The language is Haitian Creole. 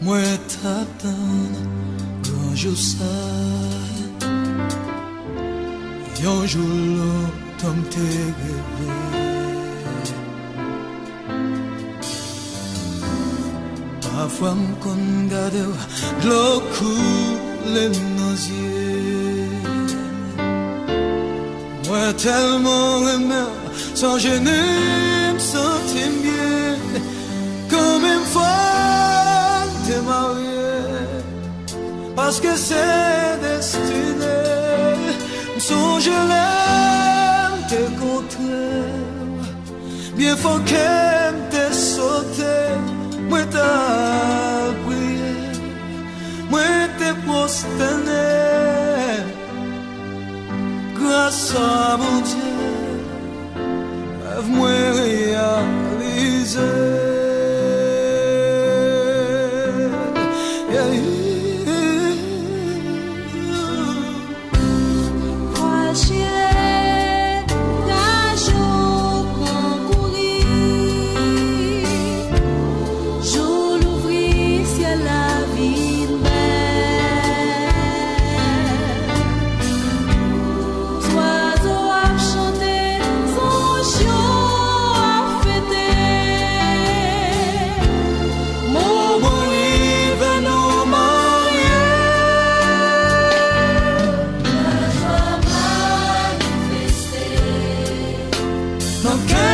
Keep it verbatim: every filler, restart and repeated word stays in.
Mwen t ap tann gran jou sa. Yon jou lontan m te reve. Pafwa m konn gade w, dlo koule m nan zye. Mwen tèlman renmen w, sonje ni m santi m byen. Kanmenm fò n te marye, paske se destine. M sonje lè m te kontre w, byen fò kè m te sote. Mwen t al priye, mwen te pwostène. Gras a Bondye, rèv mwen reyalize. Yeah. Pral chire, gaj ou pran kouri. Jou louvri, syèl la vin bèl. Zwazo ap chante, zanj yo ap fete. Moman rive nou marye. Lajwa manifeste nan kè